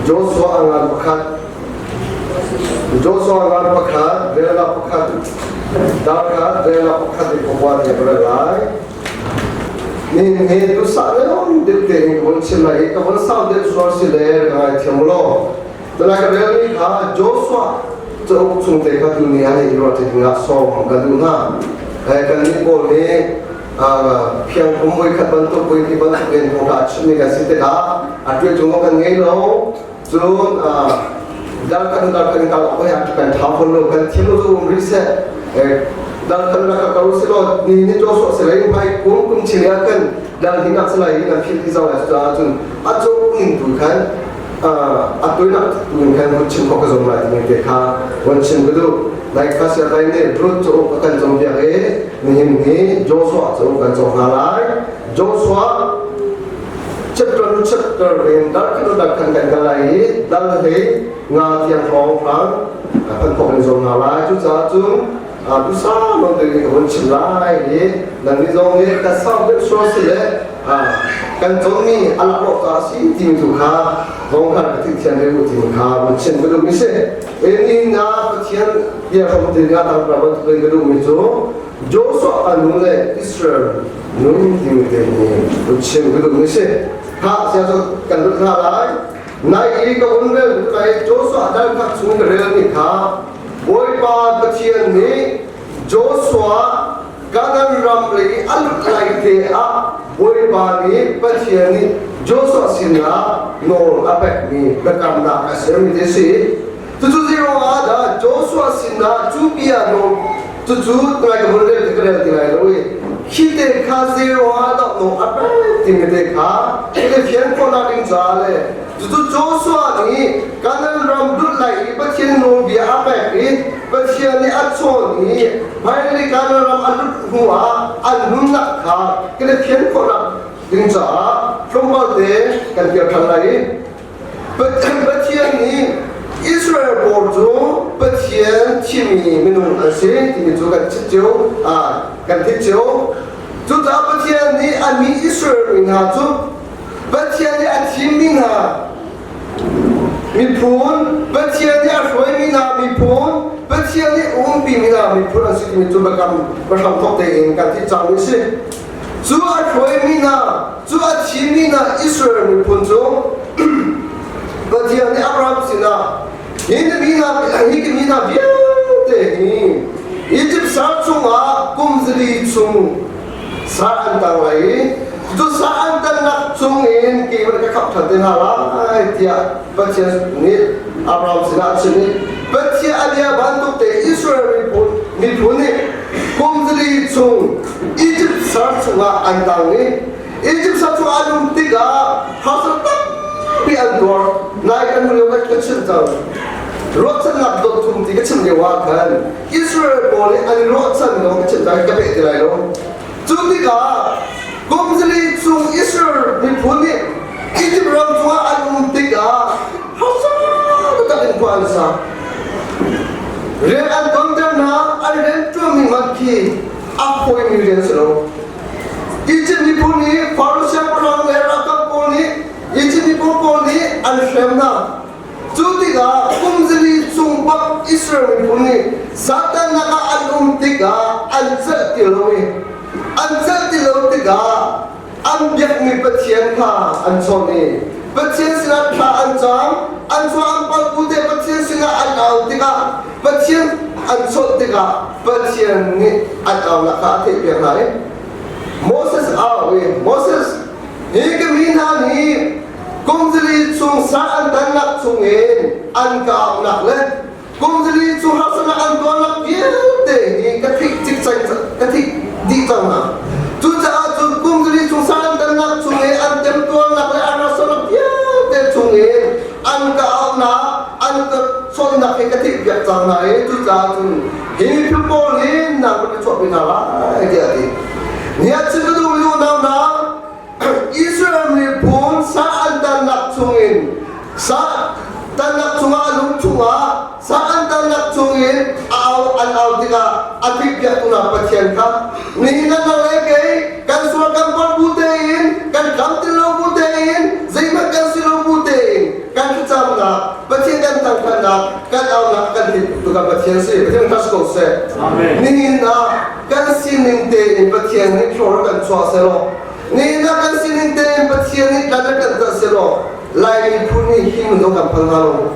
Joshua ngan pakhat, Joshua ngan pakhat, relnak pakhat, dar khat, relnak pakhat in pakua tiah ka rel lai. Nihin hi duhsah deuh deuh tein ka vun chim lai i ka vun sau deuh sual si le ka ngaithiam law. Tunai ka relmi kha Joshua cauk chung te kha tuni ah hi ruah ding ah sawm ka duh hna. Kan nih pawl nih phiang kum voi khat bantuk voi hnih bantuk in thawngṭha a chimmi kan si tikah a ṭuai cung kan ngei lo. Cun dal kan dal kan kal oi a kan ṭha fawn lo, kan thim lo cu um rih seh. Dal kan rak ka ko si law ni ni ṭo sawh si lai hmai kum kum chile ah kan dal hi nak salai kan phil ti zau lai cucaah cun a cuk ning tu khan a tuinak tu in khan vun chim khawh ka zong lai timi te kha vun chim ka duh. Lai kha sia lai nih Ruth cauk a kan cawnpiak i nihin hi Joshua cauk kan cawng hna lai. Joshua chapter to chapter in dal khan dal khan kan kal lai i dal hlei nga tiang hrawng hrang kan thawk in zawm hna lai. Cucaah cun dusa non te ka vun chim lai i nan nih zong nih ka sau deuh sure si le kan cawnmi a laklawh ca a si timi tu kha zong khan ka thihthiam ve u timi kha vun chim ka duhmi si. Ini na Pathian bia hram te nga tang pra bantuk in ka duhmi cu Joshua a nu le Israel nun timi te hi vun chim ka duhmi si. Ha sia cu kan lut hna lai. Nai i ka vun rel kai Joshua dal khat chung ka rel mi kha Bawipa Pathian nih Joshua Kanaan ram lei a lut lai te ah Bawipa nih Pathian nih Joshua sinah nawl a pekmi biakamnak a sermi te si. Cucu zeiruangah dah Joshua sinah cu bia nawl cucu ngai ka vun rel ti ka rel ti lai lo i khi te kha zeiruangah dah nawl a pek timi te kha i fian khawhnak ding caah le cucu Joshua nih Kanaan ram lut lai i Pathian nawlbia a pek i Pathian nih a chawn i hmailei Kanaan ram a lut hnuah an nunnak kha kan i fian khawhnak ding caah tlawmpal te kan kir ṭhan lai i Pathian nih Israel pawl cu Pathian thimmi minung an si timi cu kan chim cio kan theih cio. Cucaah Pathian nih a mi Israel mi hna cu Pathian nih a thimmi hna miphun, Pathian nih a hruaimi hna miphun, Pathian nih a umpimi hna miphun an si timi cu biakam hramthawk tein kan theih cangmi a si. Cu a hruaimi hna, cu a thimmi hna Israel miphun cu Pathian nih Abraham sinah hi na mi hna hi ka mi hna vialte hi Egypt sal chungah kum zali chung sa an tang lai i cu sa an tannak chungin keimah ka khap ṭhan te hna lai tiah Pathian nih Abraham sinah a chim i Pathian a bia bantuk te Israel miphun miphun nih kum zali chung Egypt sal chungah an tang i Egypt sal chungah an um tikah harsa tampi an tuar. Nai kan lio ka chim cang. Ruahchannak dot thum ti ka chim lio ah khan Israel pawl nih an i ruahchan lawng ka chim cang ka peh ti lai lo. Cu tikah kum zali chung Israel miphun nih Egypt ram chungah an um tikah harsa taktak in khua an sa. Rian an tonter hna, an rian ṭuanmi hmanh khi a fawimi rian si lo. Egypt miphun nih Faro siangpahrang le ralkap pawl nih Egypt miphun pawl nih an hrem hna. Cu tikah kum zali chung bak Israel miphun nih Satan lakah an um tikah an celh ti lo i an celh ti lo tikah an biakmi Pathian kha an chawnh i Pathian sinah thla an cam, an chuah an palh bu te Pathian sinah an au tikah Pathian an chawnh tikah Pathian nih an aunak kha a theihpiak hna i Moses au i Moses, hi ka mi hna nih kum zali chung sa an tannak chungin an ka auhnak le kum zali chung harsatnak an tuarnak vialte hi ka thih cikcek ka thih dih cang hna. Cucaah cun kum zali chung sa an tannak chungin an temtuarnak le an harsatnak vialte chungin an ka auhnak an ka chawnhnak hi ka theihpiak cang hna i cucaah cun hi miphun pawl hi nang ka chuahpi hna lai tiah a ti. Niat chim ka duhmi unau hna, Israel miphun sa an tannak chungin sa tannak chungah a lung chungah sa an tannak chungin a au an au tikah a theihpiaktu hna Pathian kha nihin an le kei kan sual kan palh bu tein kan tlamtlin lo bu tein zeihmanh kan si lo bu. nak kan aunak kan hit tu kan Pathian si. Pathian trust ko seh. Nihin ah kan sining tein Pathian nih thlor kan chuah selaw nihin ah kan sining tein Pathian nih kan kan dah selaw Lai miphun nih hi mun kan phal hna lo.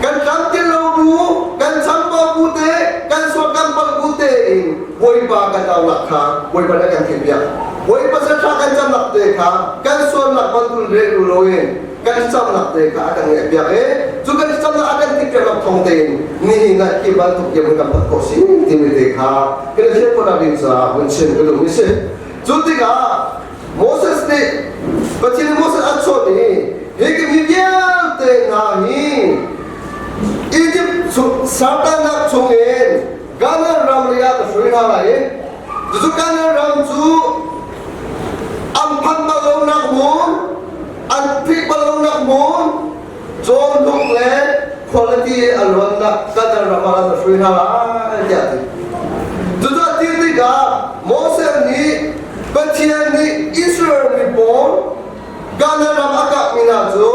Kan tlam til lo bu, kan chambau bu te, kan sual kan palh bu te in Bawipa kan aunak kha Bawipa nih kan theih piak. Bawipa satra kan camnak te kha kan sualnak bantul re lu loin kan camnak te kha a kan ngaih piak i cu kan camnak a kan tik piak thong tein nihin ah hi bantuk tiang kan phak khawh si timi te kha kan i fian khawhnak ding caah hun chim ka duh mi si. Cu tikah Moses nih Pathian Moses a chawnh i hi mi vialte hna hi Egypt Satanak chungin Canaan ram lei ah ka hruai hna lai i cucu Canaan ram cu an phanh bal lonak hmun an phih bal lonak hmun cawhnuk le quality a luannak Canaan ram ah ka hruai hna lai tiah a ti. Cucu a ti tikah Moses nih Pathian nih Israel mi pawl Canaan ram a kahmi hna cu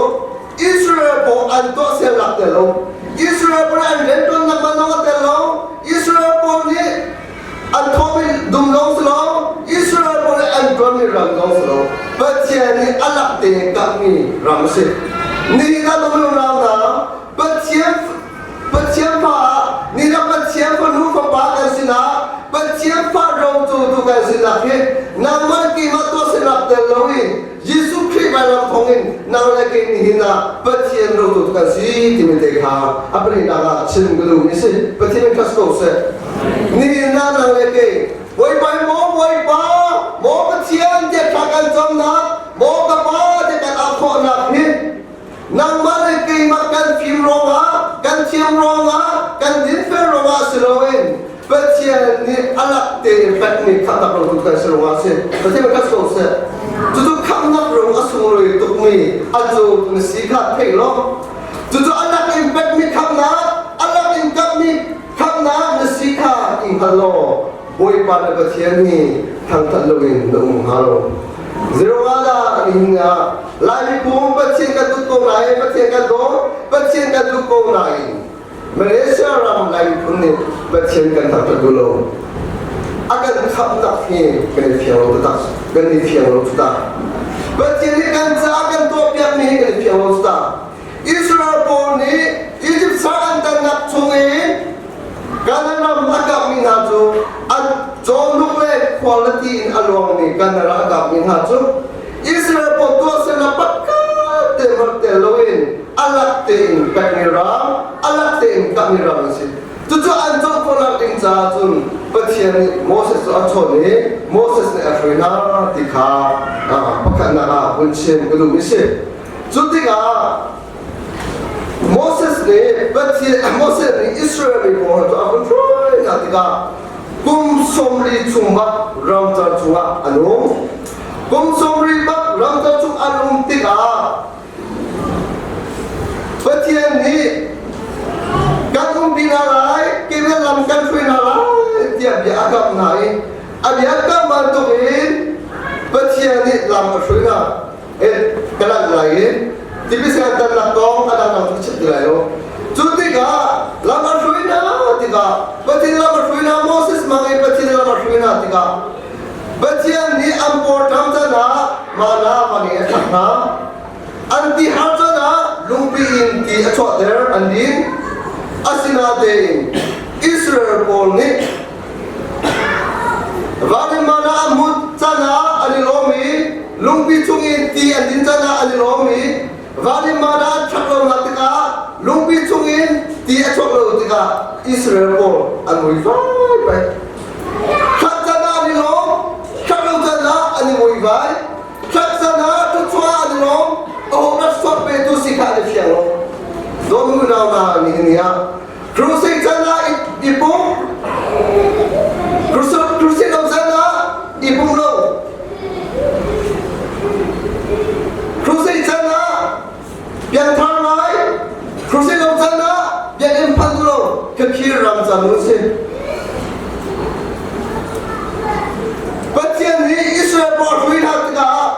Israel pawl an tuahsernak tel lo Israel pawl an rianṭuannak man zong a tel lo Israel pawl nih an thawmi dum lawng si lo Israel pawl nih an ṭuanmi ram zong si lo Pathian nih a lak tein kahmi ram a si. Nihin ah minung ram hna Pathian Pathian fa ah ni na Pathian fanu fapa kan sinah Pathian fa rocotu kan sinak hi nangmah keimah tuahsernak tel loin Jesuh Khrih vailam thawngin nang le kei nihin ah Pathian rocotu kan si timi te kha a pahnihnak ah chim ka duhmi si. Pathian in trust ko seh. Nihin ah nang le kei Bawipa maw Bawipa maw Pathian tiah thla kan camnak maw ka Pa tiah kan au khawhnak hi nangmah le keimah kan fim ruangah kan thiam ruangah kan dinfel ruangah si loin Pathian nih a lak tein pekmi khamhnak ro tu kan si ruangah a si. Pathian kan ko seh. Cucu khamhnak ro a sunglawi tukmi a cu na si kha theih law cucu a lak in pekmi khamhnak a lak in kammi khamhnak na si kha i hngal law Bawipa na Pathian hi thangthat loin na um hnga lo. Zeruah nihin ah Laimi pum Pathian kan duh ko nain Pathian kan daw Pathian kan duh ko nain Malaysia ram Lai miphun nih Pathian kan thangthat duh lo. A kan khamhnak hi kan i fiang lo taktak. Kan i fiang lo taktak. Pathian nih kan caah kan tuahpiakmi hi kan i fiang lo taktak. Israel pawl nih Egypt sal an tannak chungin Canaan ram a kapmi hna cu an cawhnuk le khualati in a luangmi Canaan ram a kapmi hna cu Israel pawl tuahsernak pakhat te hmanh tel loin a lak tein pekmi ram, a lak tein kahmi ram an si. Cucu an cohkhawhnak ding caah cun Pathian nih Moses cu a chawn i Moses nih a hruai hna ti kha pakhatnak ah hun chim ka duhmi si. Cu tikah Moses nih Pathian Moses nih Israel mi pawl cu a hun hruai hna tikah kum 40 chung bak ramcar chungah an um. Kum 40 bak ramcar chung an um tikah Pathian nih kan umpi hna lai, keimah lam kan hruai hna lai tiah bia a kamh hna i a bia kamh bantukin Pathian nih lam a hruai hna. Ka lanh lai i tipi sian tannak kong a dangdang cu chim ti lai lo. Cu tikah lam a hruai hna tikah Pathian lam a hruai hna Moses mang i Pathian lam a hruai hna tikah Pathian nih an pawṭam can ah mana mang i a thlak hna. An ti har can ah lungpi in ti a chuahter an din. Asinain Israel pawl nih van in mana an hmuh can ah an i lawm i lungpi chung in ti an din can ah an i lawm i van in mana an ṭhat lonak tikah lungpi chung in ti a chuak lo tikah Israel pawl an mui vai vai. Ṭhat can ah an i lawm, ṭhat lo can ah an i mui vai. Ṭhat can ah ṭhuchuah an i lawm, a hong rak suak petu si kha an i fiang lo. Dawt unau hna nihin ni ah Crusade can ah i pum, crusade lo can ah i pum lo. Crusade can ah piangthar ngai, crusade lo can ah biakinn phan duh lo, khakhir ram can nu si. Pathian nih Israel pawl hrui hna tikah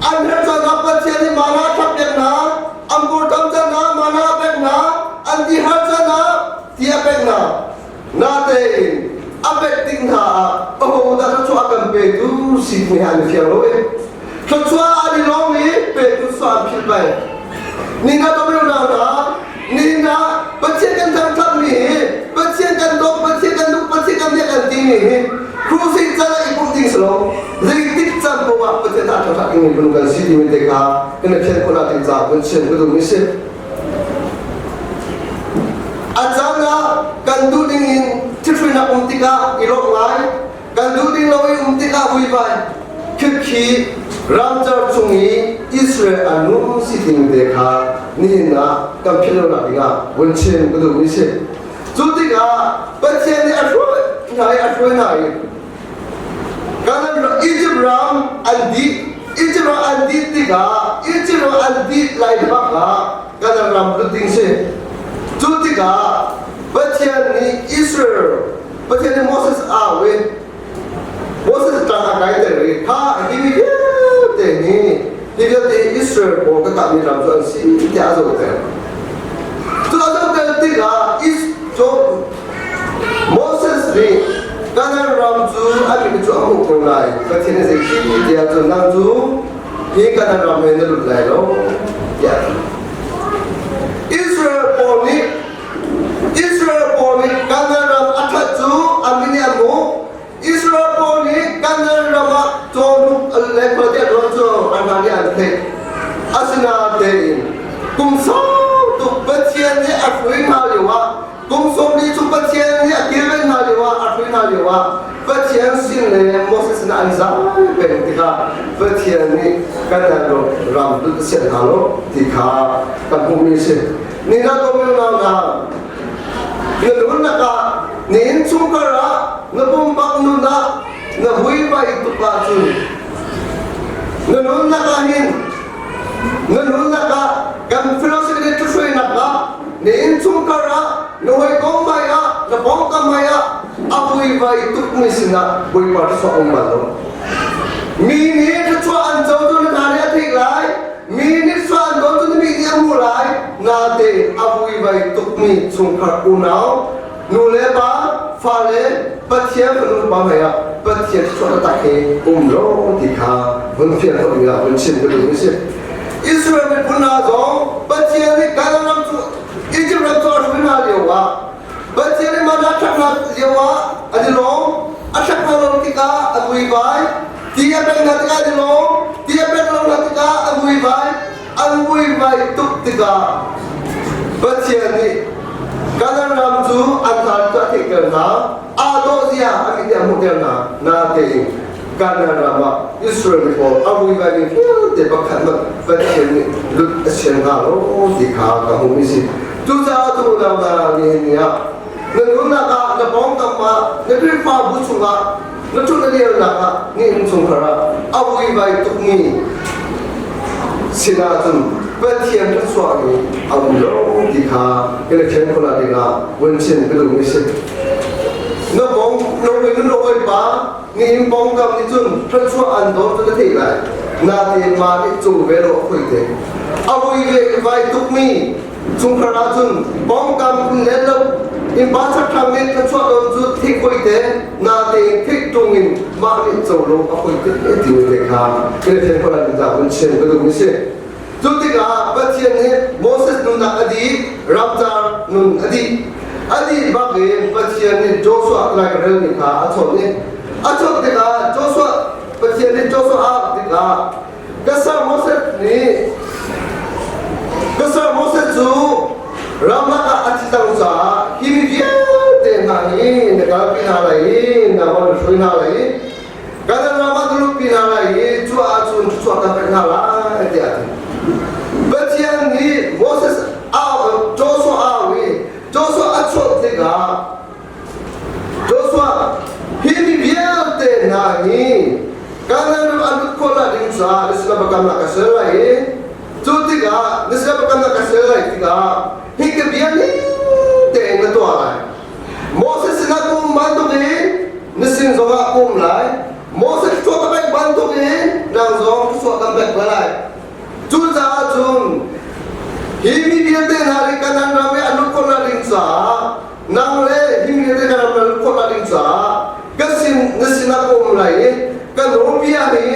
An herh caan ah Pathian nih mana a thlak piak hna, an pawṭam caan ah mana a pek hna, an ti. mi an fiang lo i thluachuah an i lawm i petu suah an philh peng. Ni na ka meu na ni na Pathian kan thangthat mi hi Pathian kan dawt Pathian kan duh Pathian kan biak kan ti mi hi crusade can ah i pumh ding si lo zeitik can poah ah Pathian dah thangthat ding mi kan si timi te kha kan i fian khawh nak ding caah vun chim ka duh mi si. A caan ah kan duh ding in thihruinak um tikah i lawmh ngai, kan duh ding lo i um tikah vuivai. Khikhi ramcar chung i Israel an nung si ding te kha nihin ah kan philh lonak dingah vun chim ka duhmi si. Cu tikah Pathian nih a hruai hna i a hruai hna i kan Egypt ram an dih Egypt ram an dih tikah Egypt ram an dih lai bak ah kan ram lut ding si. Cu tikah Pathian nih Israel Pathian nih Moses au i Moses tlang a kaiter i kha hi mi vialte hi hi vialte Israel pawl ka kahmi ram cu an si tiah a zohter. Cu a zohter tikah Is Moses nih Kanaan ram cu a mit cu a hmuh ko lai. Pathian nih zei tiah cun nang cu hi Kanaan ram he na lut lai lo tiah a ti. Israel pawl nih Israel pawl nih Kanaan ram a ṭhat cu a min nih an hmuh. Israel pawl nih Kanaan ram ah cawhnuk le khuate an rawn cu an hna nih an theih. Asinain kum sau tuk Pathian nih a hruai hna lioah kum 40 chung Pathian nih a kilven hna lioah a hruai hna lioah Pathian sin le Moses sin an zai peng tikah Pathian nih Kanaan ram lut a sianh hna lo ti kha kan hmuhmi a si. Ni na ko nau na na nunnak ah na innchungkhar ah na pumpak nun ah na vuivai tuk ahcun na nunnak ah hin na nunnak ah kan philosophy le thuhruainak ah na innchungkhar ah na hawikom hmai ah na pawngkam hmai ah a vuivai tukmi sinah Bawipa thluachuah um bal lo. Mi nih thluachuah an co cu na hna nih a theih lai mi nih thluachuah an don cu na mi nih a hmuh lai natein a vuivai tukmi chungkhar unau nu le pa fale Pathian fanu pa hmai ah Pathian thluachuah tak hi um lo ti kha vun fian khawh ding ah vun chim ka duh mi si. Israel miphun hna zong Pathian nih Kanaan ram cu Egypt ram cu a hruai hna lio ah Pathian nih mana ṭhak hna lio ah an i lawm a ṭhak hna lo tikah a vuivai ti a pek hna tikah an i lawm ti a pek lo hna tikah a vuivai an vuivai tuk tikah Pathian nih Kanaan ram cu an hna cu a theihter hna aa dawh zia a mit nih a hmuhter hna natein Kanaan ram ah Israel mi pawl a vuivai mi vialte pakhat hmanh Pathian nih lut a sian hna lo ti kha ka hmuhmi si. Cucaah tu unau hna nihin ni ah na nunnak ah na pawngkam ah na Khrihfabu chungah na ṭhut na lelnak ah ni innchungkhar ah a vuivai tukmi sinah cun Pathian thluachuah nih a um lo ti kha kan i ṭhen khawh dingah vun chim ka duhmi si. Na pawng na nun na hawipa ni in pawngkam nih cun thluachuah an dawt cu na theih lai. Natein mah nih cung ve lo a phui te. A vui ve vai tukmi chungkhar ahcun pawngkam in le lo innpa chakthlang nih thluachuah don cu thik hoi te natein thik tung in mah nih co lo a hoi te timi te kha kan i then khawh lai ding vun chim ka duhmi si. Cu tikah Pathian nih Moses nunnak a dih, ramcar nun a dih. A dih bak in Pathian nih Joshua lai relmi kha a chawnh i a chawnh tikah Joshua Pathian nih Joshua a auh tikah ka sar Moses nih ka sar Moses cu ramlak ah a thi cang caah hi mi vialte hna hi na kalpi hna lai i na von hruai hna lai i Kanaan ram ah na luhpi hna lai i cu ahcun thluachuah kan pek hna lai tiah a ti. Pathian nih Moses au Joshua au i Joshua a chawnh tikah Joshua hi mi vialte hna hi Kanaan ram an lut khawh lai ding caah na sinah biakamnak ka ser lai i cu tikah na sinah biakamnak ka ser lai tikah hi ka bia ning tein na tuah lai. Moses sinah ka um bantukin na sin zongah ka um lai. Moses thluachuah ka pek bantukin nang zong thluachuah kan pek ve lai. Cucaah cun hi mi vialte hna nih Kanaan ram i an lut khawh ding caah nang le hi mi vialte Kanaan ram lut khawh ding caah ka sin na sinah ka um lai i ka nawlbia hi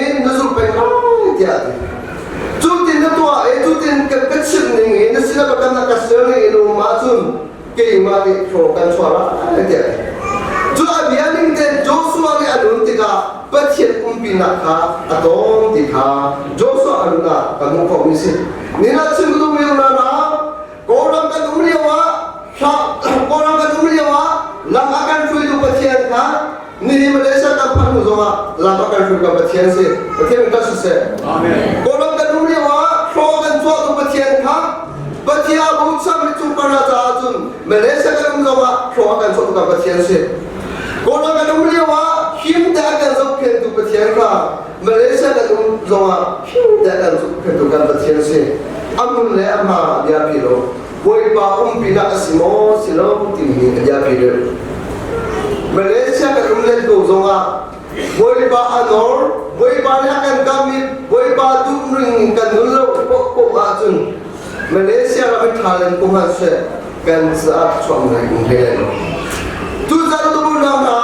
thaw kan chuah lai tiah. Cu a bia ning tein Joshua nih a nun tikah Pathian umpinak kha a tawng ti kha Joshua a nun ah kan hmuh khawhmi si. Nina chim ka duhmi unau hna, Kawlram kan um lio ah Kawlram kan um lio ah lam a kan hruaitu Pathian kha nihin Malaysia kan phanh hnu zongah lam a kan hruai kan Pathian si. Pathian min siseh. Amen. Kawlram kan um lio ah hlaw kan chuahtu Pathian kha Pathian a bochan mi cung para caah cun Malaysia kan um zongah hlaw a kan chuahtu kan Pathian si. Kawlram kan um lio ah him te a kan zohkhentu Pathian kha Malaysia kan um zongah him te a kan zohkhentu kan Pathian si. A mun le a hma biapi lo. Bawipa umpinak a si maw si lo timi a biapi deuh. Malaysia kan um len ko zongah Bawipa a nawr, Bawipa nih a kan kam i Bawipa duh ning kan nun lo poh ahcun Malaysia ram i ṭha len ko hmanh seh kan caah chuak ngai um hlei lai lo. Tuzan tuburnak hna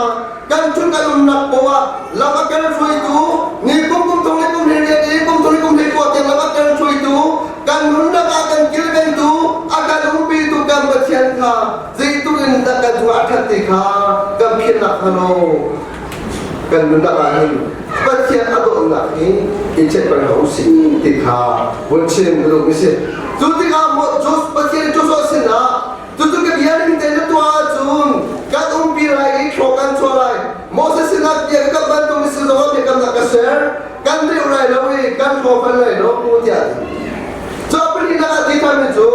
kan ṭhut kan umnak poah lam a kan hruaitu ni kum kum thong le kum hlei riat i kum thong le kum hlei kua tiang lam a kan hruaitu kan nunnak ah kan kilvengtu a kan umpitu kan Pathian kha zeitluk in dah kan cungah a ṭhat ti kha kan philhnak hnga lo kan nunnak ah hin Pathian a dawtnak hi i check peng hna usih ti kha vun chim ka duhmi si. Cu tikah Pathian Joshua sinah cucu ka bia ning tein na tuah ahcun kan umpi lai i thlaw kan chuah lai. Moses sinah bia ka kamh bantuk in si zongah biakamnak ka ser. Kan riuh lai lo i kan hlaw bal lai lo tiah a ti. Cu a pahnihnak ah ti thanmi cu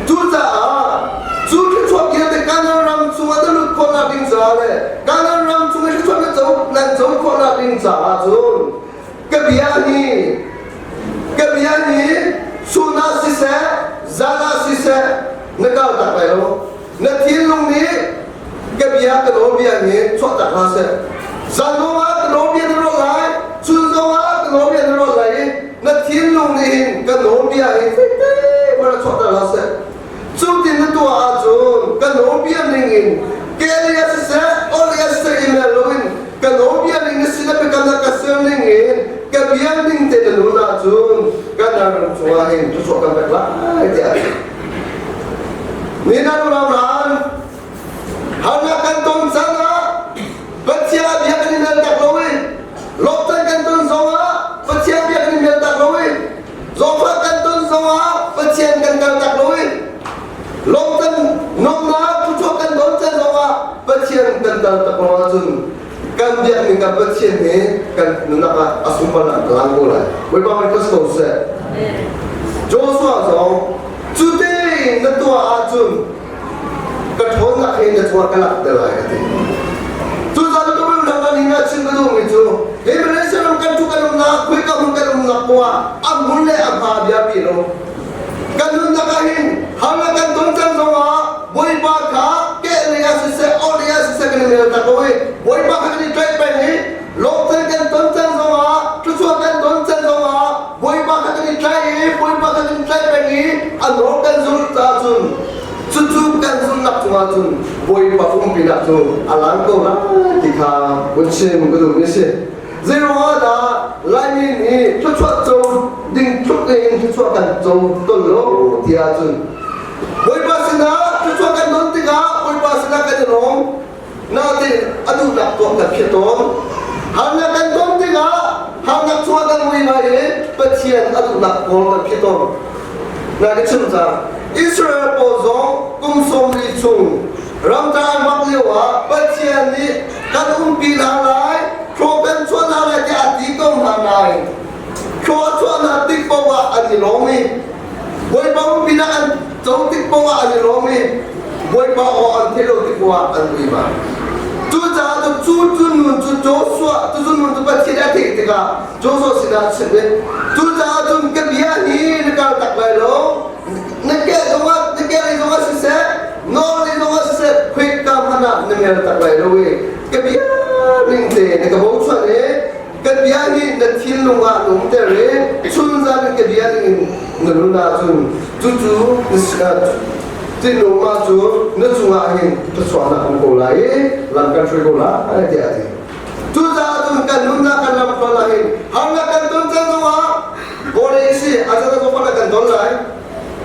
Cucaah cu thluachuah vialte Kanaan ram chungah na lut khawhnak ding caah le Kanaan ram chung i thluachuah na co nan co khawhnak ding caah cun ka bia hi ka bia hi chun ah siseh zan ah siseh na kal tak lai lo na thinlung nih ka bia ka nawlbia hi chuahtak hlah seh zan zongah ka nawlbia na ruah lai chun zongah ka nawlbia na ruah lai i na thinlung nih hin ka nawlbia hi fekte hmanh chuahter hlah seh cu tin na tuah ahcun ka nawlbia ning in kelia siseh olia siseh i mel loin ka nawlbia ning na sin a biakam na ka ser ning in ka bia ning te na nun ahcun kan ram cungah hin thluachuah kan pek lai tiah a ti. Ninan ram harnak kan ton caan ah Pathian bia kan i mel tak lo i lawmtan kan ton zongah Pathian bia kan i mel tak lo i zawtfah kan ton zongah Pathian kan kal tak lo i lawmtan nomnak thuchuak kan don caan zongah Pathian kan kal tak lo ahcun kan biakmi kan Pathian hi kan nunnak ah a sunparnak a lang ko lai. Bawipa min ko seh. Joshua zong cu tein na tuah ahcun ka ṭhawnnak he na cungah ka langhter lai a ti. Cucaah cu tum ram kan hin ah chim ka duhmi cu hi Malaysia ram kan ṭhu kan umnak khuika hmun kan umnak poah a hmun le a hma biapi lo. Kan nunnak ah hin harnak kan ton cang zongah Bawipa kha keh lei ah siseh, orh lei ah siseh kan i mel tak ko i Bawipa kha kan i tlaih peng i lawmhchan kan ton cang zongah thluachuah kan ton cang zongah Bawipa kha kan i tlaih i Bawipa kha kan i tlaih peng i a nawl kan zulh caah cun cucu kan zulhnak cungah cun Bawipa umpinak cu a lang ko lai ti kha vun chim ka duhmi a si. Zeiruangah dah Laimi nih thluachuah co ding tluk in thluachuah kan co ton lo ti ahcun Bawipa sinah thluachuah kan don tikah Bawipa sinah kan i lawm nain a duhnak tuah kan phiah tawn. Harnak kan ton tikah harnak chungah kan mui lai i Pathian a duhnak kawl kan phiah tawn. Na ka chim cang. Israel pawl zong kum 40 chung ramtang an vak lio ah Pathian nih kan umpi hna lai, thlaw kan chuah hna lai tiah a ti ko hna nain thlaw a chuah hna tik paoh ah an i lawm i Bawipa umpinak an co tik paoh ah an i lawm i Bawipa aw an theih lo tik paoh ah an ui ma. Cucaah cu cu cu nun cu Joshua cu cu nun cu Pathian a theih tikah Joshua sinah a chimh i cucaah cun ka bia hi na kal tak lai lo na ke zongah na ke lei zongah siseh nawl lei zongah siseh khuika hmanh ah na mer tak lai lo i ka bia ning te na ka bochan i ka bia hi na thinlung ah na umter i chunzan in ka bia ning in na nun ahcun cucu tinung ah cu na cungah hin thluachuahnak um ko lai i lam kan hruai ko lai tiah a ti. Cucaah cun kan nunnak kan lam hrual ah hin harnak kan ton cang zongah vawlei si a zan zong kan ton lai.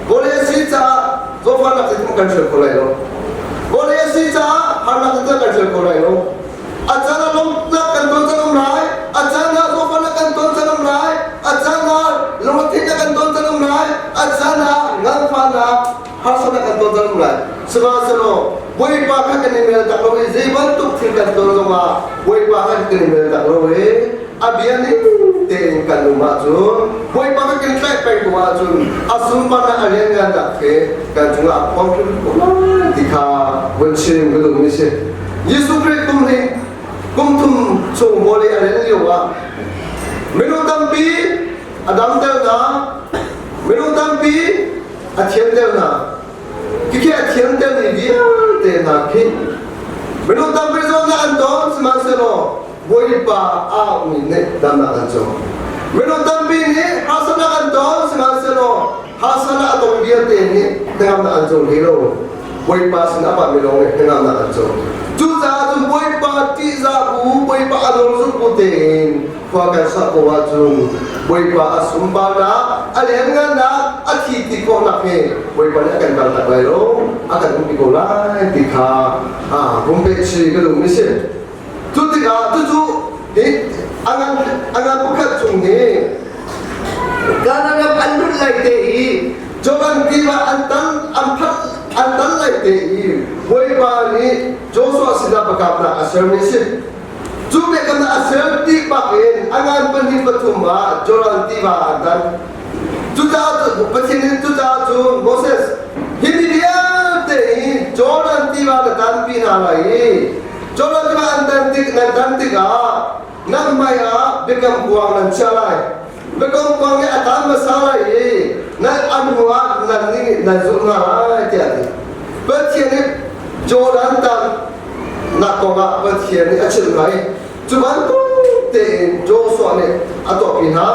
Vawlei si caah zawtfahnak zeitin kan hrial kho lai lo. si caah harnak cu kan ṭhial ko lai lo. A caan ah lawmhnak kan ton caan um lai, a caan ah zawtfahnak kan ton caan um lai, a caan ah lungretheihnak kan ton caan um lai, a caan ah nganfahnak, harsatnak kan ton caan um lai. Sihmanhsehlaw Bawipa kha kan i mel tak lo i zei bantuk thil kan ton zongah Bawipa kha kan i mel tak lo i a bia ning tein kan um ahcun Bawipa kha kan tlaih peng ko ahcun a sunparnak a lianngannak he kan cungah a phuang hrim ko lai ti kha vun chim ka duhmi si. Jesuh Khrih kum hi kum thum chung vawlei a len lio ah minung tampi a damter hna, minung tampi a thianter hna. Khikhi a thiantermi vialte hna khi minung tampi zawtnak an ton sihmanhsehlaw Bawipa aumi nih damnak an co. Minung tampi nih harsatnak an ton sihmanhsehlaw harsatnak a tong vialte nih hnangamnak an co hlei lo. Bawipa sin a pahmi lawng nih hnangamnak an co. Cucaah cun Bawipa ṭihzah bu, Bawipa a nawl zulh bu tein khua kan sak ko ahcun Bawipa a sunparnak, a lianngannak, a thi ti khawhnak hi Bawipa nih a kan kaltak lai lo, a kan umpi ko lai ti kha pumpe chi ka duhmi si. Cu tikah cucu hi a ngan pakhat chung hi Kanaan ram an lut lai te i Jordan tiva an tan an phat an tan lai te i Bawipa nih Joshua sinah biakamnak a sermi a si. Cu biakamnak a ser ti bak in a ngan pahnih pathum ah Jordan tiva an tan. Cucaah Pathian nih cucaah cun Moses hi mi vialte hi Jordan tiva na tanpi hna lai i Jordan tiva an tan tik nan tan tikah nan hmai ah biakam kuang nan chiah lai. Biakam kuang nih a tan hmasa lai i nan an hnu ah nan nih nan zulh hna lai tiah a ti. Pathian nih Jordan tan nak kongah Pathian nih a chimh hna i Cu bantuk tein Joshua nih a tuahpi hna.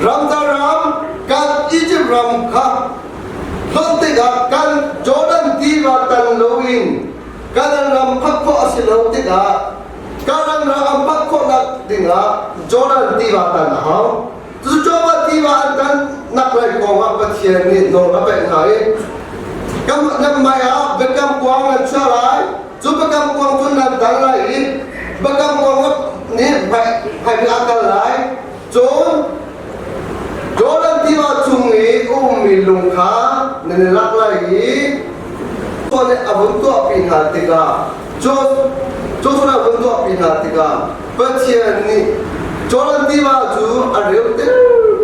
Ramcar ram kan Egypt ram kha hlonh tikah kan Jordan tiva tan loin Kanaan ram phak khawh a si lo tikah Kanaan ram an phak khawhnak dingah Jordan tiva tan a hau. Cucu Jordan tiva an tan nak lai kongah Pathian nih nawl a pek hna i nan hmai ah biakam kuang nan chia lai Cu biakam kuang cu nan dal lai i biakam kuang nih hmai a kal lai. Cun Jordan tiva chung i a ummi lung kha nan i lak lai i nih a vun tuahpi hna tikah Joshua a vun tuahpi hna tikah Pathian nih Jordan tiva cu a reuter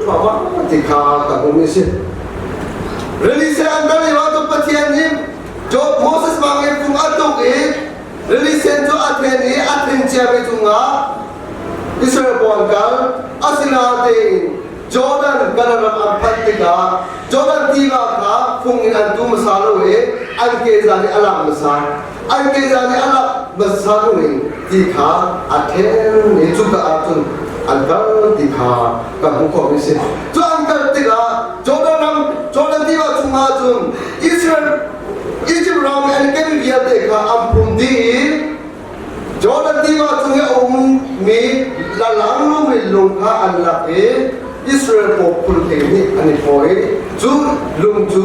thluahmah ti kha ka hmuhmi a si. Rili sen an dal lio ah cun Pathian nih Job Moses bangin fung a tuk i rili sen cu a then i a then ciami cungah Israel pawl an kal. Asinain Jordan Kanaan ram an phanh tikah Jordan tiva kha fung in an tu hmasa lo i an keza nih a lak hmasa. An keza nih a lak hmasa in ti kha a then i cuka ah cun an kal ti kha kan hmuh khawhmi a si. Cu an kal tikah Jordan ram Jordan tiva chungah cun Israel Egypt ram i an ken vialte kha an phum dih i Jordan tiva cung i a ummi lalang lungmi lung kha an lak i Israel pawl phun he nih an i phaw i cu lung cu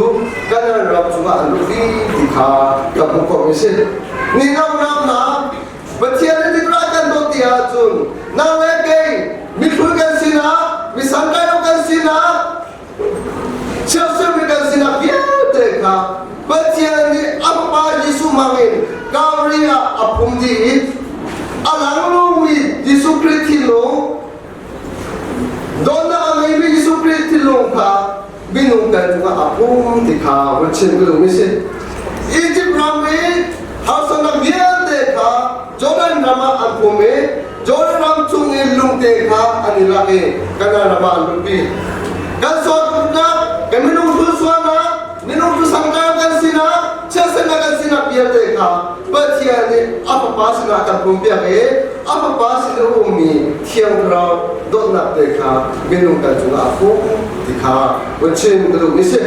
Kanaan ram chungah an luh dih ti kha ka hmuh khawhmi a si. Ni ram hna Pathian nih tikra kan dawt ti ahcun nang le kei mihlun kan sinak misankai lo kan sinak chiaksirmi kan sinak vialte kha Pathian nih a Fapa Jesuh hmangin Calvary ah a phum dih i a langlungmi Jesuh Khrih thinlung dawtnak a ngeimi Jesuh Khrih thinlung kha minung kan cungah a phum ti kha vun chim ka duhmi si. Egypt ram i harsatnak vialte kha Jordan ram ah an phum i Jordan ram chung i lungte kha an i lak i Kanaan ram ah an luhpi. Kan sualnak, kan minung sualnak, minung cu sangkar kan sinak, chiatsernak kan sinak vialte kha Pathian nih a Fapa sinah kan pumpiak i a Fapa sin a ummi Thiang Thlarau dawtnak te kha minung kan cungah a fung ti kha vun chim ka duhmi si.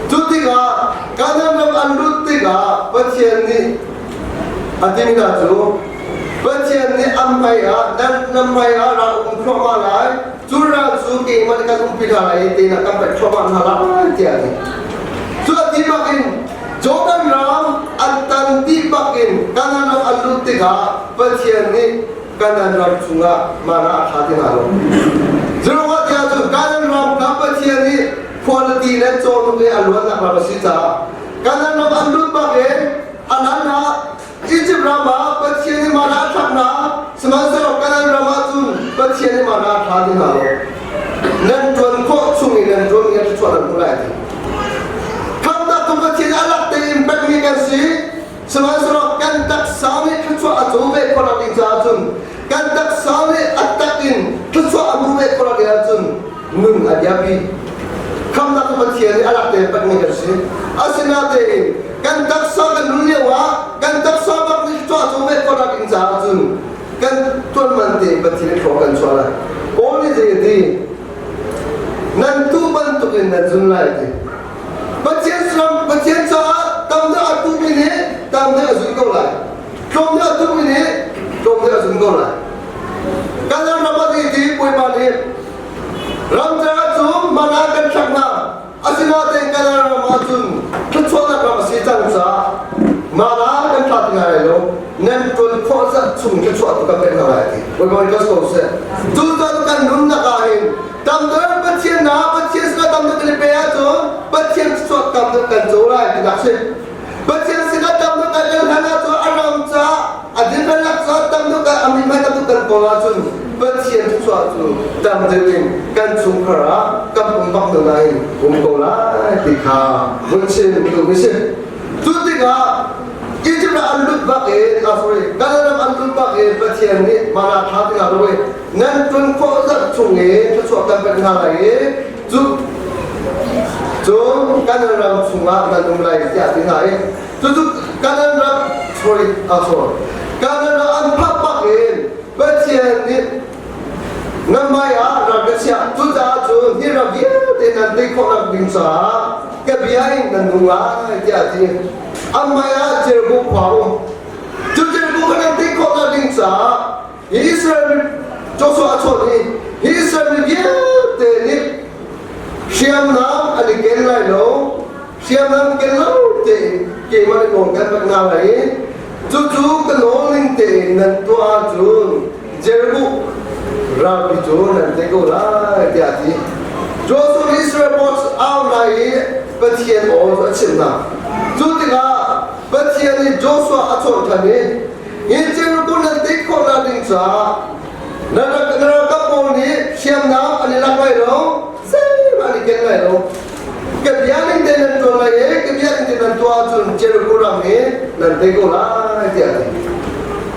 Cu tikah Kanaan ram an lut tikah Pathian nih a timi hna cu Pathian nih an hmai ah nan nan hmai ah ral um thluahmah lai cu ral cu keimah nih kan umpi hna lai i teinak kan pek thluahmah hna lai tiah a ti. Cu a ti bak in Jordan ram an tan dih bakin Kanaan ram an lut tikah Pathian nih Kanaan ram chungah mana a thla ti hna lo. Zeruah tiah cun Kanaan ram kha Pathian nih khualati le cawhnuk i a luannak ram a si caah Kanaan ram an lut bakin a lan ah Egypt ram ah Pathian nih mana a thlak hna, sihmanhsehlaw Kanaan ram ah cun Pathian nih mana a thla ti hna lo. Nan ṭuan khawh chung i nan ṭuan i thluachuah nan hmu lai ti. Khamhnak cu Pathian a lak tein pekmi kan si, sihmanhsehlaw kan taksa nih thluachuah a co ve khawh ding caah cun kan taksa nih a tak in thluachuah a hmu ve khawh ding ahcun nun a biapi. Khamhnak cu Pathian nih a lak tein pekmi kan si. Asinain kan taksa kan nun lio ah kan taksa bak nih thluachuah a co ve khawh ding caah cun kan tuan man tein Pathian nih thlua kan chuah lai. Paul nih zei a ti? Nan tu bantuk in nan zun lai ti. Pathian ram Pathian caah tam deuh a tumi nih tam deuh a zun ko lai. Tlawm deuh a tumi nih tlawm deuh a zun ko lai. Kan ram a ti ti Bawipa nih ramcar cu mana kan thlak hna. Asinain kan ram ahcun thluachuahnak ram a si cang caah mana kan thla ti lai lo. Nan tuan khawh zat chung thluachuah tu kan pek hna lai ti. Bawipa nih ko seh. Cu kan nunnak ah hin tamdeuh Pathian na Pathian sinah tamdeuh kan i pe ahcun Pathian thluachuah tamdeuh kan co lai tinak si. Pathian sinah tamdeuh kan kan hlan ahcun a ram caah a dinfelnak caah tamdeuh kan a mithmai tamdeuh kan kawl ahcun Pathian thluachuah cu tamdeuh in kan chungkhar ah kan pumpak nun ah hin um ko lai ti kha vun chim duhmi si. Cu tikah Egypt ah an lut bak in ah sorry Canaan ram an lut bak in Pathian nih mana tha tikah rui nan tlun khawh zat chung i thluachuah kan pek hna lai i cu cun Canaan ram chungah nan um lai tiah a ti hna i cucu Canaan ram sorry ah sorry Canaan ram an phak bak in Pathian nih nan hmai ah ral ka chiah cucaah cun hi ram vialte nan tei khawh nak ding caah ka bia in nan nung lai tiah a ti. An hmai ah Jericho khua a um. Cu Jericho kha nan tei khawh nak ding caah hi Israel mi Joshua a chawnh i hi Israel mi vialte nih hriamnam an i ken lai lo, hriamnam ken lo tein keimah nih nawl kan pek hna lai i cucu ka nawl ning tein nan tuah ahcun Jericho ralpi cu nan tei ko lai tiah a ti. Joshua nih Israel pawl au lai i Pathian aw cu a chimh hna. Cu tikah Pathian nih Joshua a chawnh ṭhan i hi Jericho nan tei khawhnak ding caah na ralkap pawl nih hriamnam an i lak lai lo, zeihmanh an i ken lai lo. Ka bia ning te nan ṭuan lai i ka bia ning te nan tuah ahcun Jericho ram hi nan tei ko lai tiah a ti.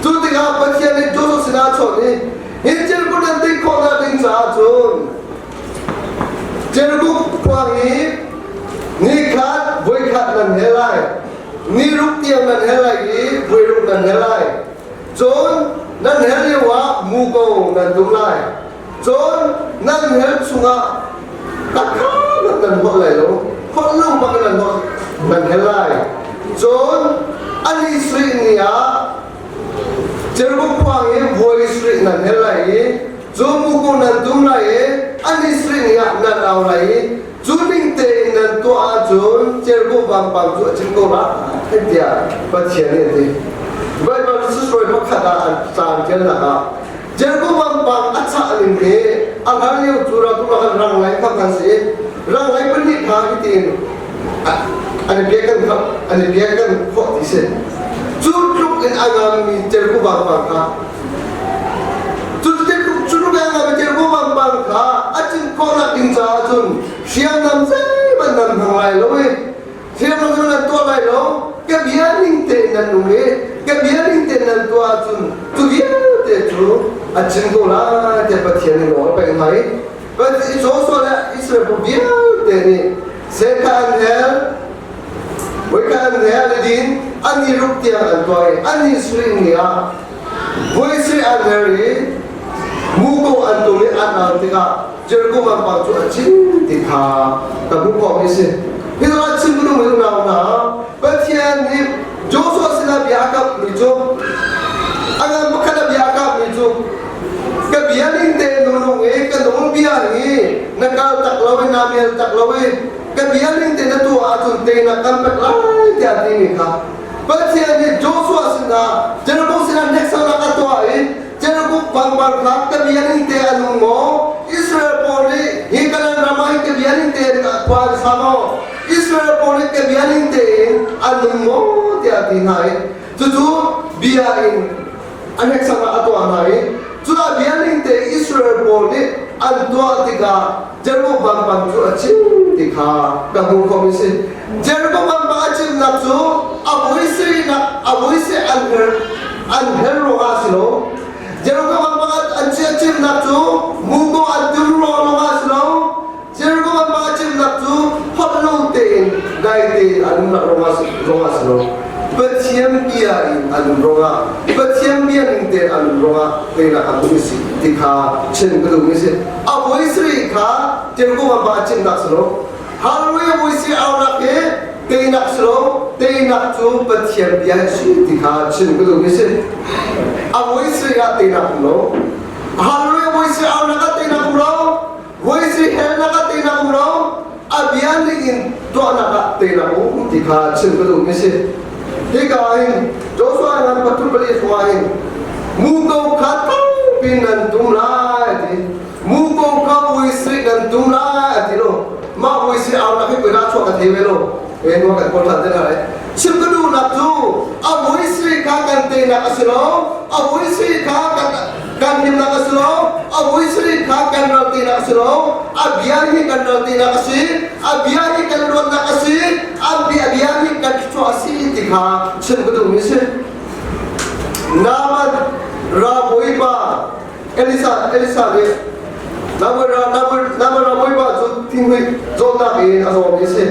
Cu tikah Pathian nih Joshua sinah a chawnh i hi Jericho nan tei khawhnak ding caah cun Jericho khua hi ni khat voikhat nan hel lai, ni ruk tiang nan hel lai i voi ruk nan hel lai. Cun nan hel lio ah muko nan tum lai. Cun nan hel chungah takha nan holh lai lo, holh lo bak in nan holh nan hel lai. Cun ani sui ni ah Jerusalem khua i voi sui nan hel lai i cu muko nan tum lai i ani sui ni ah nan au lai i cu ning tein nan tuah ahcun Jericho vampang cu a cim ko lai tiah Pathian nih a ti. Baibal susuai pakhat ah an caan ṭialnak ah Jericho vampang a chah ning hi a hlan lio cu ratu kan rang lai kham kan si rang lai pahnih kha hi tiin an i biak kan an i biak kan khawh ti si cu tluk in a ngammi Jericho vampang kha cu tluk cu tluk in a ngammi Jericho vampang kha a cin khawhnak ding caah cun hriamnam zeihmanh nan hmang lai lo i Hriamnam cu nan tuah lai lo, ka bia ning tein nan nung i ka bia ning tein nan tuah ahcun cu vialte cu a chim ko lai tiah Pathian nih nawl a pek hna i Joshua le Israel bu vialte nih Seka an hel, voikhat an hel i din an i ruk tiang an tuah i an i suih ni ah voi sui an her i muko an tum i an au tikah Jericho vampang cu a cin ti kha ka hmuh khawhmi a si. Hi zawn chim ka duhmi unau hna, Pathian nih Joshua sinah bia a kamhmi cu a ngan pakhat a bia a kamhmi cu ka bia ning tein na nung i ka nawlbia hi na kal tak lo i naa mel tak lo i. Ka bia ning te na tuah ahcun teinak kan pek lai tiah a timi kha Pathian nih Joshua sinah Jericho sinah hneksaknak a tuah i Jericho pangpar kha ka bia ning te a nung maw? Israel pawl nih hi Kanaan ram ah hin ka bia ning tein khua an sa maw? Israel pawl nih ka bia ning tein an nung maw? tiah a ti hna i cucu bia in a hneksaknak a tuah hna i cu a bia ning te Israel pawl nih an tuah tikah Jericho vampang cu a cim ti kha ka hmuh khawh si. Jericho vampang a cimnak cu a vuisinak a vuisi an her an her ruangah a si lo. Jericho vampang an cimnak cu muko an tum ruang lawngah a si lo. Jericho vampang a cimnak cu holh lo tein dai tein an umnak ruangah a si lo. Pathian bia in an um ruangah Pathian bia ning tein an um ruangah teinak a hmuh si ti kha chim ka duhmi si. A voi sarih kha Jericho vampang a cimnak si lo. Hallelujah voi si aunak hi teinak si lo. Teinak cu Pathian bia hi si ti kha chim ka duhmi si. A voi sarih ah teinak um lo. Hallelujah voi si aunak ah teinak um lo. Voi si helnak ah teinak um lo, a bia ning in tuahnak ah teinak um ti kha chim ka duhmi si. Hika hin Joshua ngan 34 hruang hin muko kha tampi nan tum lai ti muko kha vui sri nan tum lai a ti lo mah vui sri au nak hi pui ra chuak ka thei ve lo e nuwa kan kawl than te lai chim ka duhnak cu a vui sri kha kan teinak a si lo a vui sri kha kan kan himnak a si lo a vui sarih kha kan ral tinak a si lo a bia hi kan ral tinak a si a bia hi kan luatnak a si a bia bia hi kan thluachuah a si ti kha chim ka duhmi si Naaman rabawipa Elisa Elisa nih Naaman ra Naaman Naaman rabawipa cu thinghmui zawtnak in a zawmi a si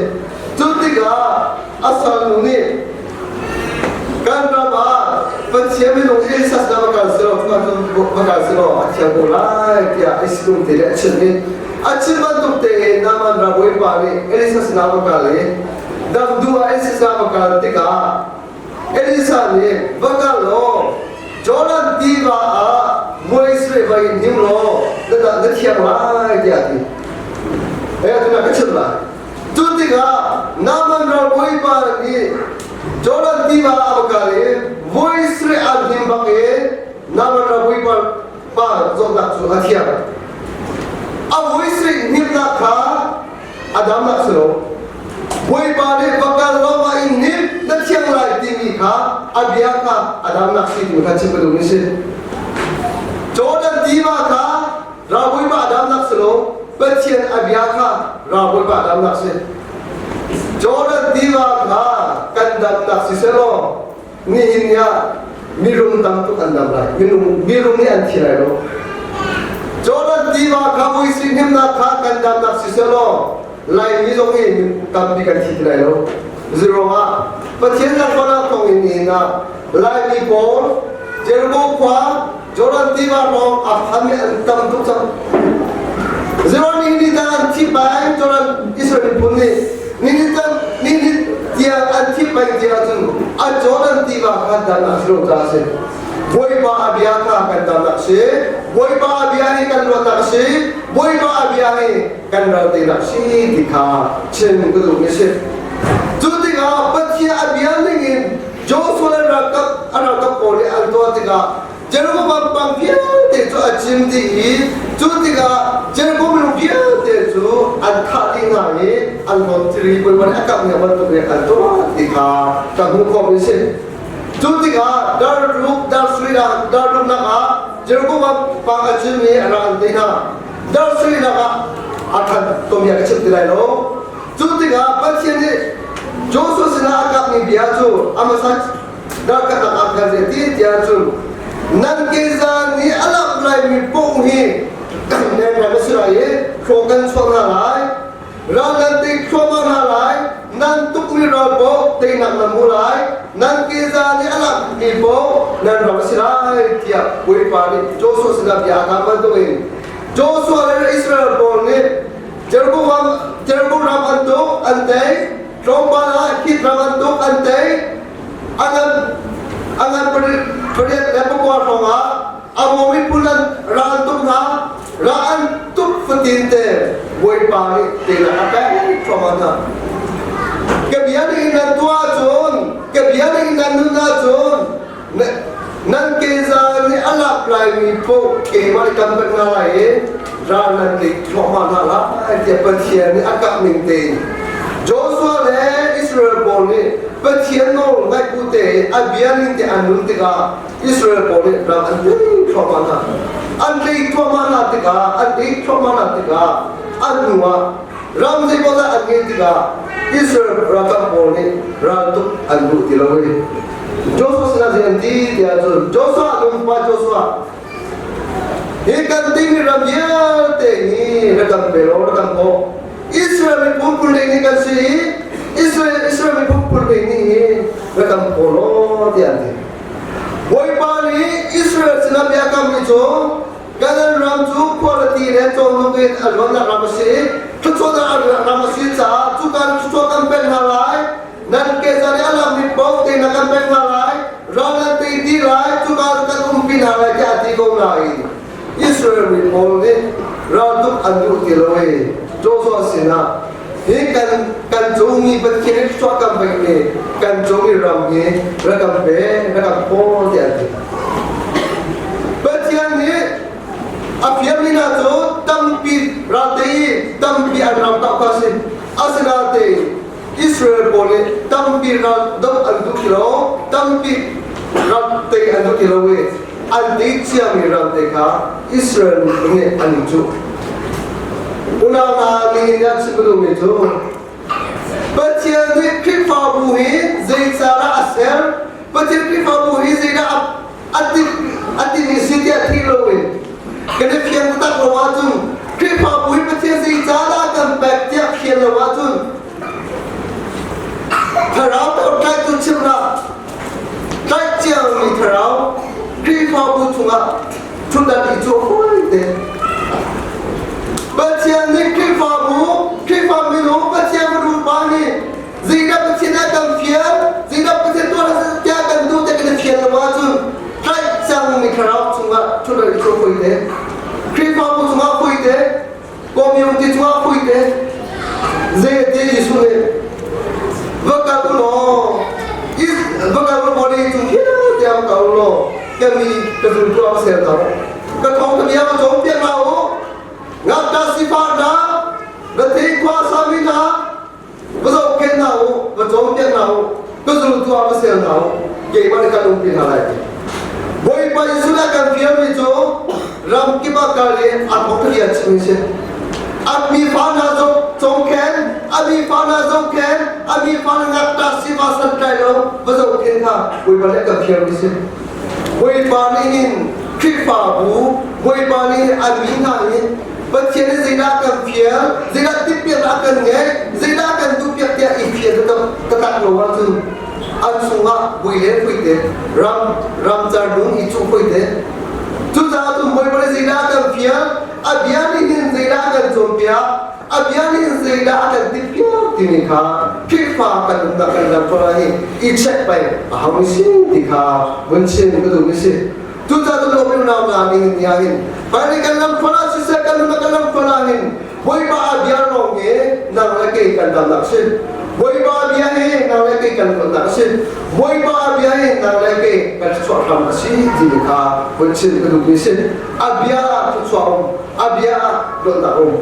cu tikah a salnu nih Kan ram ah Pathian minung Elisa sinah va kal selaw va kal selaw a thiang ko lai tiah Isidung te nih a chimh i a chim bantuk tein Naaman ram bawipa nih Elisa sinah va kal i dam duh ah Elisa sinah va kal tikah Elisa nih va kal law Jordan tiva ah muai sui va in hnim law na thiang lai tiah a ti. Hei atu na ka chimh lai. Cu tikah Naaman ralbawipa nih Jordan tiva a va kal i voi sarih an hnim bak i Naaman ralbawipa pa zawtnak cu a thiang. A voi sarih hnimnak kha a damnak si lo. Bawipa nih va kal law va in hnim na thiang lai timi kha a bia kha a damnak si timi kha chim ka duhmi si. Jordan tiva kha Ralbawipa a damnak si lo, Pathian a bia kha ralbawipa a damnak si. Jordan tiva kha kan damnak si selaw nihin ni ah mirum tam tuk an dam lai. Minung mirum nih an thi lai lo. Jordan tiva kha vuisi hnemnak kha kan damnak si selaw Laimi zong hi tampi kan thi ti lai lo. Ziruangah Pathian lakpalak thawng in nihin ah Laimi pawl Jericho khua Jordan tiva hrawng a phanmi an tam tuk cang. Zero ni ni tang an thi peng Jordan Israel miphun nih ni ni tang ni ni tiang an thi peng ti ahcun a Jordan tiva kha dan a si lo caah a si. Bawipa a bia kha kan damnak si. Bawipa a bia hi kan luatnak a si. Bawipa a bia hi kan ral tenak si ti kha chim ka duhmi si. Cu tikah Pathian a bia ningin Joshua le ralkap a ralkap pawl nih an tuah tikah Jeroboam pang vialte cu a cim dih i cu tikah Jeroboam minung vialte cu an thah dih hna i an hlawt thiri Bawipa nih a kamh ning bantuk in an tuah ti kha ka hmuh khawhmi a si. Cu tikah dar ruk dar sui dar ruknak ah Jeroboam pang a cim i a ra an ti hna. Dar sui nak ah a than tomi a ka chim ti lai lo. Cu tikah Pathian nih Joshua sinah a kapmi bia cu a hmasa darkhat ah khan zei ti tiah cun nan keza nih a lak laimi pung hi nan ram a si lai i thlaw kan chuah hna lai ral nan tei thluahmah hna lai nan tukmi ral paoh teinak nan hmu lai nan keza nih a lakmi paoh nan ram a si lai tiah Bawipa nih Joshua sinah bia a kam bantukin Joshua le Israel pawl nih Jeroboam Jeroboam ram an tuk an tei tlawmpal ah Hit ram an tuk an tei angan angan pariat le pakua hrawng ah Amo miphun an ra an tuk hna ra an tuk fatin te Bawipa. Bawipa nih teinak a pek thluahmah hna. Ka bia nih nan tuah ahcun, ka bia nih nan nun ahcun, nan keza nih a lak laimi paoh keimah nih kan pek hna lai i ral nan tei thluahmah hna lai tiah Pathian nih a kap ning tein Joshua le Israel pawl nih Pathian nawl ngaih bu tein a bia ning te an nun tikah Israel pawl nih ram an tei thluahmah hna. An tei thluahmah hna tikah an tei thluahmah hna tikah an hnuah ram zeimaw dah an ngeih tikah Israel ralkap pawl nih raltuk an duh ti lo i Joshua sinah zei an ti tiah cun Joshua lungpa Joshua hi kan timi ram vialte hi na kan pe law na kan bawh Israel miphun phun nih kan si i Israel Israel miphun phun nih hi na kan paw law tiah an ti. Bawipa nih Israel sinah bia kammi cu Canaan ram cu khualati le cawhnuk in a luannak ram a si. Thluachuahnak ram a si caah cuka thluachuah kan pek hna lai. Nan keza nih a lammi paoh te na kan pek hna lai. Ral nan tei ti lai. Cuka kan umpi hna lai tiah a ti ko nain Israel mi pawl nih raltuk an duh ti lo i Joshua sinah hi kan kan cung i Pathian i thluachuah kan pek mi kan cung i ram hi rak kan pe rak kan phaw tiah an ti. Pathian nih a fialmi hna cu tampi ral tei i tampi an ram tah kha a si. Asinain Israel pawl nih tampi ral doh an duh ti lo, tampi ram tei an duh ti lo i an tei ciami ram te kha Israel miphun nih an i cuh. Unau hna nihin ah chim ka duhmi cu Pathian nih Khrihfabu hi zeicahdah a ser? Pathian Khrihfabu hi zeidah a a timi si tiah thi loin kan i fiang taktak lo ahcun Khrihfabu hi Pathian zeicahdah kan pek tiah fian lo ahcun thlarau tlaitu chimnak tlaih ciami thlarau Khrihfabu chungah ṭhutdan i cu fawi te Pathian nih Khrihfabu Khrihfa minung Pathian rupa nih zeidah Pathian a kan fial zeidah Pathian tuah tiah kan duh te kan i fial lo ahcun tlaih cangmi thlarau chungah ṭhutdan i cu fawi te Khrihfabu chungah fawi te community chungah fawi te zei a ti Jesuh nih va kal u law va kal u body cung vialte ah va kal u law ka mi ka zultu ah va ser hna u ka thawng ka bia va cawnpiak hna u ngakṭah sifah hna rethei khua sami hna va zohkhenh hna u va cawnpiak hna u ka zultu ah va ser hna u keimah nih kan umpi hna lai ti Bawipa Jesuh nih a kan fialmi cu ram kip ah kal i a thawk rian chim si a mi fa hna zong cawmkhen a mi fa hna zohkhen a mi fa hna ngakṭah siva santlai lo va zohkhen kha Bawipa nih a kan fialmi si Bawipa nih hin Khrihfabu Bawipa nih an mi hna hi Pathian nih zeidah kan fial zeidah timhpiaknak a kan ngeih zeidah kan duhpiak tiah i fial taktak lo ahcun an chungah vui le fuite ram ramcar lung i cuh fuite cucaah cun Bawipa nih zeidah kan fial a bia nih hin zeidah kan cawnpiak a bia nih zeidah a kan timhpiak timi kha Khrihfa kan umnak kan lam ah hi i check peng a hau mi si ti kha vun chim ka duh mi si cucaah cun lawm unau hna ning ni ah hin hmailei kan lam ah siseh kan nunnak kan lam ah hin Bawipa a bia lawng hi nang le kei kan damnak si Bawipa a bia hi nang le kei kan luatnak a si Bawipa a bia hi nang le kei kan thluachuah hram a si timi kha vun chim ka duhmi si a bia ah thluachuah um a bia ah luatnak um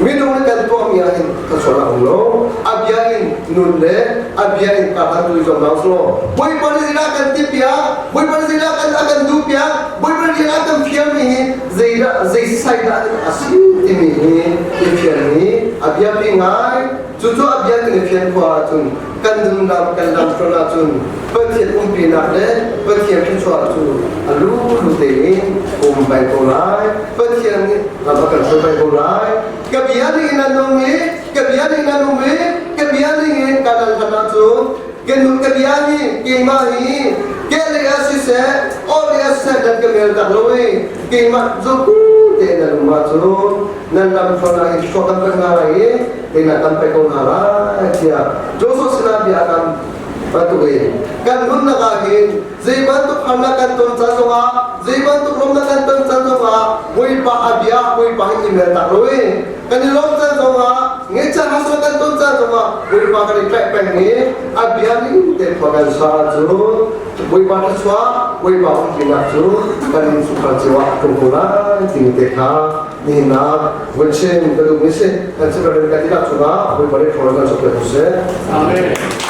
minung nih kan tuahmi ah hin thluachuahnak um lo a bia in nun le a bia in ka han tu zong nau slo Bawipa nih zeidah kan ti piak Bawipa nih zeidah kan a kan duh piak Bawipa nih zeidah kan fialmi hi zeidah zei sai dah a si timi hi i fian hi a biapi ngai cucu a bia kan i fian khawh ahcun kan nunnak kan lamhrual ahcun Pathian umpinak le Pathian thluachuah cu a lulu tein um peng ko lai Pathian nih ram a kan hruai peng ko lai ka bia ning in an nung i ka bia ning in an um i ka bia ning in kan an hlan ahcun ka nun ka bia hi keimah hi ke lei ah siseh aw lei ah siseh nan ka mel tak lo i keimah zuku tein nan um ahcun nan lam hruan ah hin thluak kan pek hna lai i teinak kan pek ko hna lai tiah Joshua sinah bia a kam bantuk in kan nunnak ah hin zei bantuk harnak kan ton caan zongah zei bantuk lawmnak kan ton caan zongah Bawipa Bawipa a bia Bawipa hi email tak lo i kan i lawm caan zongah ngeihcaan harsat kan ton caan zongah Bawipa kan i tlaih peng i a bia ning te khua kan sa ahcun Bawipa thluachuah Bawipa umpinak cu kan innchungkhar cio ah a tlung ko lai timi te kha nihin ah vun chim ka duhmi si. Kan chim kan tilak cungah Bawipa nih thawn kan sok pe ko seh. Amen.